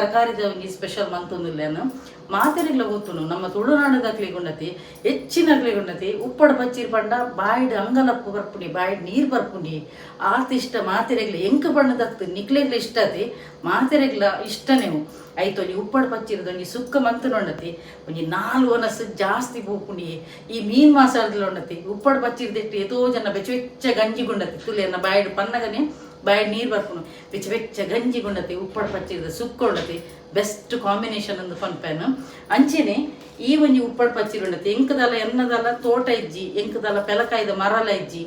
ತರಕಾರಿದ ಒಂಜಿ ಸ್ಪೆಷಲ್ ಮಂತೊಂದುಲ್ಲೇನು ಮಾತೆರೆಗ್ಲ ಗೊತ್ತುಂಡು. ನಮ್ಮ ತುಳುನಾಡದಕ್ಲೆಗ್ ಉಂಡತಿ, ಹೆಚ್ಚಿನಕ್ಲೆಗ್ ಉಂಡತಿ. ಉಪ್ಪಡ್ ಪಚ್ಚಿರ್ ಪಂಡ ಬಾಯಿಡ್ ಅಂಗಲಪ್ಪು ಬರ್ಪುಂಡಿ, ಬಾಯಿಡ್ ನೀರ್ ಬರ್ಪುಂಡಿ. ಆತ್ ಇಷ್ಟ ಮಾತೆರೆಗ್ಲ. ಎಂಕ್ ಪಂಡದತ್ತು ನಿಕ್ಲೆಗ್ಲ ಇಷ್ಟ ಅತಿ, ಮಾತೆರೆಗ್ಲ ಇಷ್ಟನೇವು. ಐತ ಒಂಜಿ ಉಪ್ಪಡ್ ಪಚ್ಚಿರ್ದ ಒಂಜಿ ಸುಕ್ಕ ಮಂತುಂಡತಿ ಒಂಜಿ ನಾಲ್ ಒನಸ್ ಜಾಸ್ತಿ ಪೋಪುಂಡಿ. ಈ ಮೀನ್ ಮಾಸಾರ್ದಲ ಉಂಡತಿ ಉಪ್ಪಡ್ ಪಚ್ಚಿರ್ದೆಟ್ಟು ಏತೋ ಜನ ಬೆಚ್ಚ ಬೆಚ್ಚ ಗಂಜಿ ಗುಂಡತಿ. ತುಲೆ ಬಾಯಿಡ್ ಪನ್ನಗನೆ ಬಾಯಿಡ್ ನೀರ್ ಬರ್ಪುಂಡು. ಬೆಚ್ಚ ಬೆಚ್ಚ ಗಂಜಿ ಗುಂಡತಿ ಉಪ್ಪಡ್ ಪಚ್ಚಿರ್ದ ಸುಕ್ಕ ಉಂಡತಿ ಬೆಸ್ಟ್ ಕಾಂಬಿನೇಷನ್ ಅಂದ್ ಪನ್ಪೇನು. ಅಂಚೆನೆ ಈ ಒಂಜಿ ಉಪ್ಪಡ್ ಪಚ್ಚಿರ್ ಉಂಡತಿ ಎಂಕದಲ ಎನ್ನದಲ ತೋಟ ಇಜ್ಜಿ, ಎಂಕದಲ ಪೆಲಕಾಯ್ದ ಮರಲ ಇಜ್ಜಿ.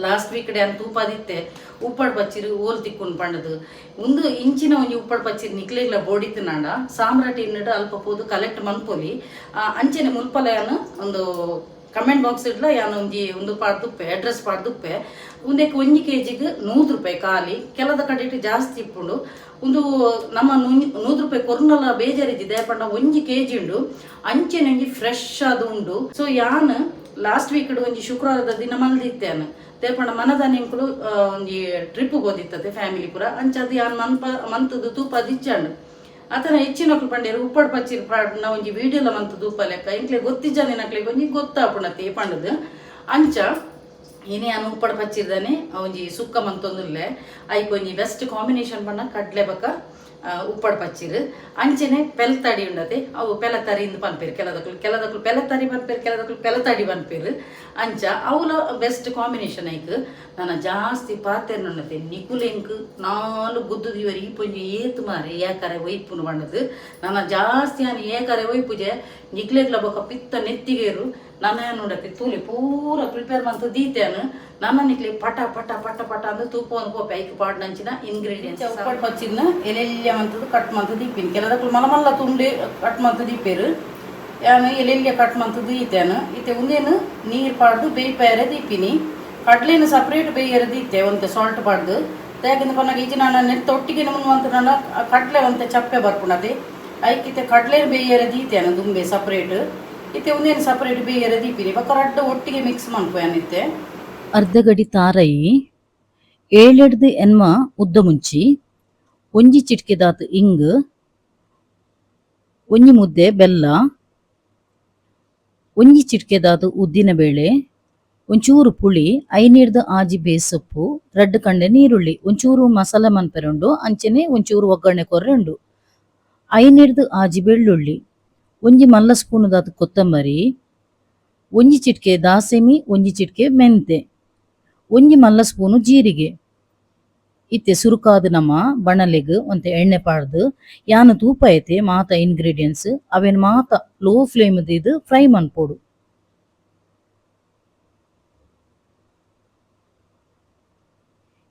ಲಾಸ್ಟ್ ವೀಕ್ ಡೆ ತೂಪಾದಿತ್ತೆ ಉಪ್ಪಡ್ ಪಚ್ಚಿರ್ ಓಲ್ ತಿಕ್ಕುನ್ ಪಂಡದು. ಉಂದು ಇಂಚಿನ ಒಂಜಿ ಉಪ್ಪಡ್ ಪಚ್ಚಿರ್ ನಿಕ್ಲೆಗ್ಲ ಬೋಡಿತ್ತಿನಾಂಡ ಸಾಮ್ರಾಟ್ ಇನ್ನಡ್ ಅಲ್ಪ ಪೋದು ಕಲೆಕ್ಟ್ ಮನ್ಪೊಲಿ. ಅಂಚೆನೆ ಮುಲ್ಪಲ ಯಾನ್ ಒಂದು ಕಮೆಂಟ್ ಬಾಕ್ಸ್ ಇಡ್ಲ ಯಾನ್ ಒಂಜಿ ಒಂದು ಪಾಡ್ದುಪ್ಪೆ, ಅಡ್ರೆಸ್ ಪಾಡ್ದುಪ್ಪೆ. ಉಂದೆಕ್ ಒಂಜಿ ಕೆಜಿಗ್ 100 ರೂಪಾಯಿ ಖಾಲಿ. ಕೆಲದ ಕಡೆಟ್ ಜಾಸ್ತಿ ಇಪ್ಪುಂಡು. ಉಂದು ನಮ್ಮ 100 ರೂಪಾಯಿ ಕೊರ್ನಲ ಬೇಜಾರಿದ್ದೆ ಪಂಡ ಒಂಜಿ ಕೆಜಿ ಉಂಡು. ಅಂಚೆನೆ ಒಂಜಿ ಫ್ರೆಶ್ ಅದು ಉಂಡು. ಸೊ ಯಾನ್ ಲಾಸ್ಟ್ ವೀಕ್ ಒಂಜಿ ಶುಕ್ರವಾರದ ದಿನ ಮಲ್ದಿತ್ತೇನು. ದೇಪಂಡ ಮನದಾನಿ ಎಂಕುಲು ಒಂಜಿ ಟ್ರಿಪ್ ಹೋದಿತ್ತದೆ ಫ್ಯಾಮಿಲಿ ಪೂರ. ಅಂಚಾದ್ ಯಾನ್ ಮನ್ಪ ಮಂತುದು ತೂಪ ದಿಚ್ಚಾಂಡು. ಅತನ ಹೆಚ್ಚಿನಕ್ಲು ಪಂಡೇರು ಉಪ್ಪಡ್ ಪಚ್ಚಿರ್ ಪಾಡ್ನ ಒಂಜಿ ವೀಡಿಯೋಲ ಮಂತು ತೂಪ ಲೆಕ್ಕ ಎಂಕ್ಲೆ ಗೊತ್ತಿಜ್ಜಾದಿನಕ್ಲೆಗ್ ಒಂಜಿ ಗೊತ್ತಾಪುಣತಿ ಪಂಡದು. ಅಂಚ ಇನಿ ಯಾನ್ ಉಪ್ಪಡ್ ಪಚ್ಚಿರ್ದಾನೆ ಒಂಜಿ ಸುಕ್ಕ ಮಂತೊಂದುಲ್ಲೆ. ಐಕ್ ಒಂಜಿ ಬೆಸ್ಟ್ ಕಾಂಬಿನೇಷನ್ ಪಂಡ ಕಡ್ಲೆ ಬೊಕ್ಕ ಉಪ್ಪಡ್ ಪಚ್ಚಿರ್. ಅಂಚೆನೆ ಪೆಲ್ತಡಿ ಉಂಡತೆ, ಅವು ಪೆಲತರಿ ಇಂದ್ ಪನ್ಪೆರ್ ಕೆಲದಕ್ಲು, ಕೆಲದಕ್ಲು ಪೆಲತರಿ ಪನ್ಪೆರ್, ಕೆಲದಕ್ಲು ಪೆಲತಡಿ ಪನ್ಪೆರ್. ಅಂಚ ಅವುಲ ಬೆಸ್ಟ್ ಕಾಂಬಿನೇಷನ್ ಐಕ್. ನನ ಜಾಸ್ತಿ ಪಾತೆರ್ನುಂಡತೆ ನಿಕುಲೆಂಕ್ ನಾಲು ಗುದ್ದು ದಿವರ್ ಈ ಪೊಂಜಿ ಏತ್ ಮಾರೆ ಏಕರೆ ಒಯ್ಪುನು ಪಂಡದು. ನನ ಜಾಸ್ತಿ ಆನ್ ಏಕರೆ ಒಯ್ಪುಜೆ ನಿಕ್ಲೆಗ್ಲ ಬೊಕ ಪಿತ್ತ ನೆತ್ತಿಗೇರು. ನನ ಉಂಡತೆ ತೂಲೆ ಪೂರ ಪ್ರಿಪೇರ್ ಮಂತ್ ದೀತೇನು. ನನ ನಿಕ್ಲೆ ಪಟ ಪಟ ಪಟ ಪಟ ಅಂದ್ ತೂಪೊಂದು ಪೋಪೆ. ಐಕ್ ಪಾಡ್ನಂಚಿನ ಇಂಗ್ರೀಡಿಯೆಂಟ್ಸ್ ಉಪ್ಪಡ್ ಪಚ್ಚಿರ್ನ ಎಲೆಲ್ಯ ಮಂತುದು ಕಟ್ ಮಂತ್ ದೀಪಿನಿ. ಕೆಲದಕ್ಲು ಮಲ್ಲ ಮಲ್ಲ ತುಂಡೆ ಕಟ್ ಮಂತ್ ದೀಪೆರ್. ಯಾನ್ ಎಲೆಲ್ಯ ಕಟ್ ಮಂತ್ ದೀತೇನು. ಇತ್ತೆ ಉಂದೇನು ನೀರ್ ಪಾಡ್ದು ಬೇಯ್ಪೆರೆ ದೀಪಿನಿ. ಕಡ್ಲೆನ್ ಸಪ್ರೇಟ್ ಬೇಯರೆ ದೀತೆ ಒಂತೆ ಸಾಲ್ಟ್ ಪಾಡ್ದು. ದಾಯೆಗಂದ್ ಪನ್ನಗ ಇಜ್ಜಿ ನಾನು ನೆತ್ತ ಒಟ್ಟಿಗೆ ಮಂತುಂಡ ಕಡ್ಲೆ ಒಂತೆ ಚಪ್ಪೆ ಬರ್ಪುಂಡತೆ. ಐಕ್ ಇತ್ತೆ ಕಡ್ಲೆನ್ ಬೇಯರೆ ದೀತೇನು ದುಂಬೆ ಸಪ್ರೇಟ್. ಇತ್ತೆ ಉಂದೇನು ಸಪ್ರೇಟ್ ಬೇಯರೆ ದೀಪಿನಿ. ಬೊಕ್ಕ ರಡ್ಡ್ ಒಟ್ಟಿಗೆ ಮಿಕ್ಸ್ ಮನ್ಪುವೆ ಇತ್ತೆ. ಅರ್ಧ ಗಡಿ ತಾರಯಿ, ಏಳೆಡ್ದ್ ಎನ್ಮ ಉದ್ದ ಮುಂಚಿ, ಒಂಜಿ ಚಿಟಿಕೆದಾತ್ ಇಂಗ್, ಒಂಜಿ ಮುದ್ದೆ ಬೆಲ್ಲ, ಒಂಜಿ ಚಿಟಿಕೆದಾತ್ ಉದ್ದಿನ ಬೇಳೆ, ಒಂಚೂರು ಪುಳಿ, ಐನೆಡ್ದ್ ಆಜಿ ಬೇಸೊಪ್ಪು, ರಡ್ಡ್ ಕಂಡೆ ನೀರುಳ್ಳಿ, ಒಂಚೂರು ಮಸಾಲೆ ಮನ್ಪೆರೆ ಉಂಡು, ಅಂಚನೆ ಒಂಚೂರು ಒಗ್ಗರಣೆ ಕೊರ್ರೆ ಉಂಡು. ಐನೆಡ್ದ್ ಆಜಿ ಬೆಳ್ಳುಳ್ಳಿ, ಒಂಜಿ ಮಲ್ಲ ಸ್ಪೂನ್ ದಾತ್ ಕೊತ್ತಂಬರಿ, ಒಂಜಿ ಚಿಟಿಕೆ ದಾಸೆಮಿ, ಒಂಜಿ ಚಿಟಿಕೆ ಮೆಂತೆ, ಒಂಜಿ ಮಲ್ಲ ಸ್ಪೂನು ಜೀರಿಗೆ. ಇತ್ತೆ ಸುರುಕಾದ್ ನಮ ಬಣಲೆಗ್ ಒಂತೆ ಎಣ್ಣೆ ಪಾಡ್ದ್ ಯಾನ್ ತೂಪ ಐತೆ ಮಾತ ಇಂಗ್ರೀಡಿಯೆಂಟ್ಸ್ ಅವೆನ್ ಮಾತ ಲೋ ಫ್ಲೇಮ್ ದೀದ್ ಫ್ರೈ ಮನ್ಪೊಡು.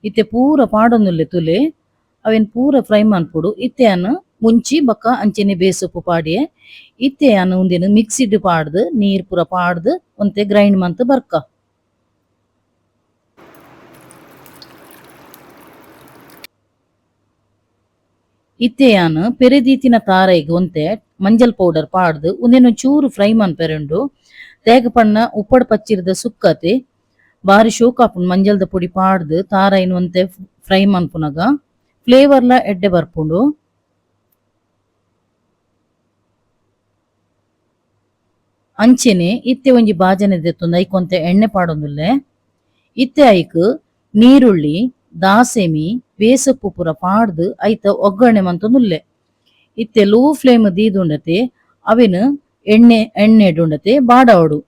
ಇತ್ತೆ ಪೂರ ಪಾಡೊಂದುಲ್ಲೆ ತುಲೆ ಅವೆನ್ ಪೂರ ಫ್ರೈ ಮನ್ಪೊಡು. ಇತ್ತೆ ಯಾನ್ ಮುಂಚಿ ಬೊಕ್ಕ ಅಂಚೆನೆ ಬೇಸೊಪ್ಪು ಪಾಡಿಯೆ. ಇತ್ತೆ ಯಾನ್ ಉಂದೆನ್ ಮಿಕ್ಸಿಡ್ ಪಾಡ್ದ್ ನೀರ್ ಪೂರ ಪಾಡ್ದ್ ಒಂತೆ ಗ್ರೈಂಡ್ ಮಂತ್ ಬರ್ಕ. ಇತ್ತೆ ಯಾನ್ ಪೆರೆದೀತಿನ ತಾರೈಗ್ ಒಂತೆ ಮಂಜಲ್ ಪೌಡರ್ ಪಾಡ್ದ್ ಉಂದೆನ್ ಒಂಚೂರು ಫ್ರೈ ಮನ್ಪೆರೆ ಉಂಡು. ದಾಯೆಗ್ ಪಂಡ ಉಪ್ಪಡ್ ಪಚ್ಚಿರ್ದ ಸುಕ್ಕತೆ ಬಾರಿ ಶೋಕ್ ಆಪುಂಡು ಮಂಜಲ್ದ ಪೊಡಿ ಪಾಡ್ದ್ ತಾರೈನ್ ಒಂತೆ ಫ್ರೈ ಮನ್ಪುನಗ ಫ್ಲೇವರ್ಲ ಎಡ್ಡೆ ಬರ್ಪುಂಡು. ಅಂಚೆನೆ ಇತ್ತೆ ಒಂಜಿ ಬಾಜನೆ ದೆತ್ತೊಂದು ಐಕ್ ಒಂತೆ ಎಣ್ಣೆ ಪಾಡೊಂದುಲ್ಲೆ. ಇತ್ತೆ ಐಕ್ ನೀರುಳ್ಳಿ, ದಾಸೆಮಿ, ಬೇಸೊಪ್ಪು ಪೂರ ಪಾಡ್ದ್ ಐತ ಒಗ್ಗರಣೆ ಮಂತೊಂದುಲ್ಲೆ. ಇತ್ತೆ ಲೋ ಫ್ಲೇಮ್ ದೀದುಂಡತೆ ಅವೆನ್ ಎಣ್ಣೆ ಎಣ್ಣೆಡುಂಡತೆ ಬಾಡಾವೊಡು.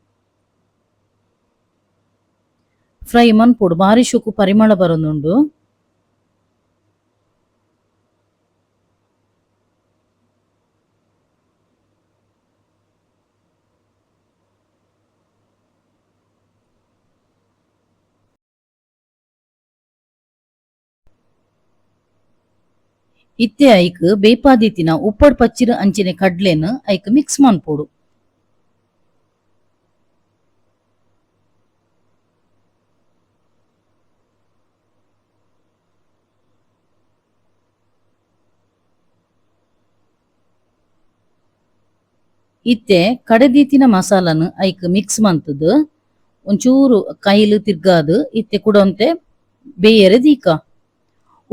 ಫ್ರೈ ಮನ್ಪೊಡು ಬಾರಿ ಶೋಕು ಪರಿಮಳ ಬರೊಂದುಂಡು. ಇತ್ತೆ ಐಕ್ ಬೇಪಾದಿತ್ತಿನ ಉಪ್ಪಡ್ ಪಚ್ಚಿರ್ ಅಂಚೆನೆ ಕಡ್ಲೆನ್ ಐಕ್ ಮಿಕ್ಸ್ ಮನ್ಪೊಡು. ಇತ್ತೆ ಕಡೆದೀತಿನ ಮಸಾಲನ್ ಐಕ್ ಮಿಕ್ಸ್ ಮಂತುದು ಒಂಚೂರು ಕೈಲ್ ತಿರ್ಗಾದ್ ಇತ್ತೆ ಕುಡ ಒಂತೆ ಬೇಯೆರೆ ದೀಕ.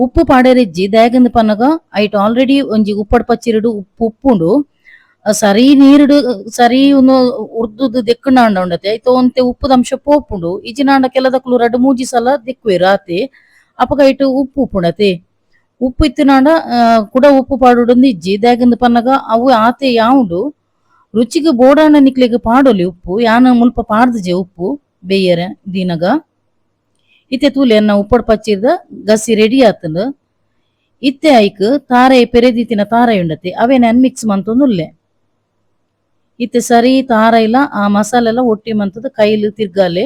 ಉಪ್ಪು ಪಾಡೆರಿಜ್ಜಿ ದಾಯೆಗಂದ್ ಪನ್ನಗ ಐಟ್ ಆಲ್ರೆಡಿ ಒಂಜಿ ಉಪ್ಪಡ್ ಪಚ್ಚಿರ್ಡ್ ಉಪ್ಪು ಉಪ್ಪುಂಡು. ಸರಿ ನೀರುಡು ಸರಿ ಉಂದು ಉರ್ದುದು ದೆಕ್ಕುಂಡಾಂಡ ಉಂಡತೆ ಐತ ಒಂತೆ ಉಪ್ಪುದ ಅಂಶ ಪೋಪುಂಡು. ಇಜ್ಜಿನಾಂಡ ಕೆಲದಕುಲು ರಡ್ಡ್ ಮೂಜಿ ಸಲ ದೆಕ್ಕುವೆರ್ ಆತೆ. ಅಪಗ ಐಟ್ ಉಪ್ಪು ಉಪ್ಪುಂಡತೆ. ಉಪ್ಪು ಇತ್ತಿನಾಂಡ ಕುಡ ಉಪ್ಪು ಪಾಡೊಡುಂದು ಇಜ್ಜಿ ದಾಯೆಗಂದ್ ಪನ್ನಗ ಅವು ಆತೆ ಯಾವುಂಡು. ರುಚಿಗ್ ಬೋಡಾಂಡ ನಿಕ್ಲೆಗ್ ಪಾಡೊಲಿ ಉಪ್ಪು. ಯಾನ್ ಮುಲ್ಪ ಪಾಡ್ದಿಜೆ ಉಪ್ಪು ಬೇಯರೆ ದೀನಗ. ಇತ್ತೆ ತೂಲೆ ಎನ್ನ ಉಪ್ಪಡ್ ಪಚ್ಚಿರ್ದ ಗಸಿ ರೆಡಿ ಆತುಂಡು. ಇತ್ತೆ ಐಕ್ ತಾರೈ ಪೆರೆದಿತ್ತಿನ ತಾರೈ ಉಂಡತೆ ಅವೇನ್ ಯಾನ್ ಮಿಕ್ಸ್ ಮಂತೊಂದುಲ್ಲೆ. ಇತ್ತೆ ಸರಿ ತಾರೈಲ ಆ ಮಸಾಲೆಲ ಒಟ್ಟಿ ಮಂತುದು ಕೈಲ್ ತಿರ್ಗಾಲೆ.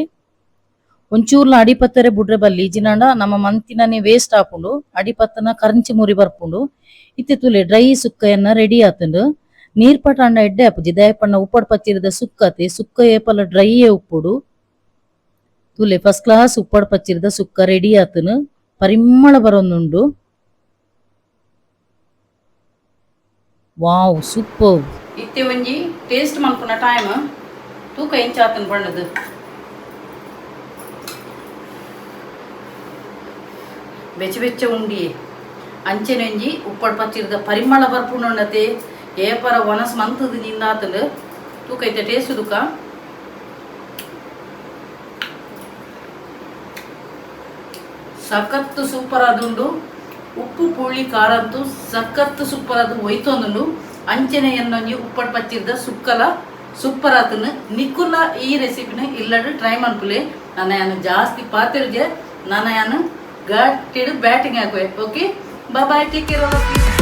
ಒಂಚೂರ್ಲ ಅಡಿಪತ್ತರೆ ಬುಡ್ರೆ ಬಲ್ಲಿ ಇಜ್ಜಿನಾಂಡ ನಮ್ಮ ಮಂತಿನನೆ ವೇಸ್ಟ್ ಆಪುಂಡು. ಅಡಿಪತ್ತನ ಕರಂಚಿ ಮುರಿ ಬರ್ಪುಂಡು. ಇತ್ತೆ ತೂಲೆ ಡ್ರೈ ಸುಕ್ಕ ಎನ್ನ ರೆಡಿ ಆತುಂಡು. ನೀರ್ ಪಟಾಂಡ ಎಡ್ಡೆ ಆಪುಜಿ ದಾಯೆ ಪಂಡ ಉಪ್ಪಡ್ ಪಚ್ಚಿರ್ದ ಸುಕ್ಕತೆ ಸುಕ್ಕ ಏಪಲ ಡ್ರೈಯೇ ಉಪ್ಪುಡು. ತೂಲೆ ಫಸ್ಟ್ ಕ್ಲಾಸ್ ಉಪ್ಪಡ್ ಪಚ್ಚಿರ್ದ ಸುಕ್ಕ ರೆಡಿ ಆತುಂಡು. ಪರಿಮಳ ಬರೊಂದುಂಡು. Wow super. ಇತ್ತೆ ಒಂಜಿ ಟೇಸ್ಟ್ ಮನ್ಪುನ ಟೈಮ್ ತೂಕ ಎಂಚಾತನ್ ಬಣ್ಣದು. ಬೆಚ್ಚ ಬೆಚ್ಚ ಉಂಡಿ ಅಂಚೆನೆ ಒಂಜಿ ಉಪ್ಪಡ್ ಪಚ್ಚಿರ್ದ ಪರಿಮಳ ಬರ್ಪುಂಡುಂಡತೆ. ಏಪರ ಒಣಸ್ ಮಂತುದು ನಿಂದಾತುಂಡು. ತೂಕ ಇತ್ತೆ ಟೇಸ್ಟ್ ತುಕ. ಸಖತ್ತು ಸೂಪರ್ ಆದುಂಡು. ಉಪ್ಪು ಪುಳಿ ಖಾರಂತೂ ಸಖತ್ತು ಸೂಪರ್ ಆದು ಒಯ್ತೊಂದುಂಡು. ಅಂಚೆನೆ ಎನ್ನೊಂಜಿ ಉಪ್ಪಡ್ ಪಚ್ಚಿರ್ದ ಸುಕ್ಕಲ ಸೂಪರ್ ಆತುಂಡು. ನಿಕ್ಕುಲ ಈ ರೆಸಿಪಿನ ಇಲ್ಲಡ್ ಟ್ರೈ ಮನ್ಪುಲೆ. ನನ ಯಾನ್ ಜಾಸ್ತಿ ಪಾತೆರ್ಜೆ, ನನ ಯಾನ್ ಗಟ್ಟಿಡ್ batting ಹಾಕುವೆ. Okay, bye bye, take care all of you.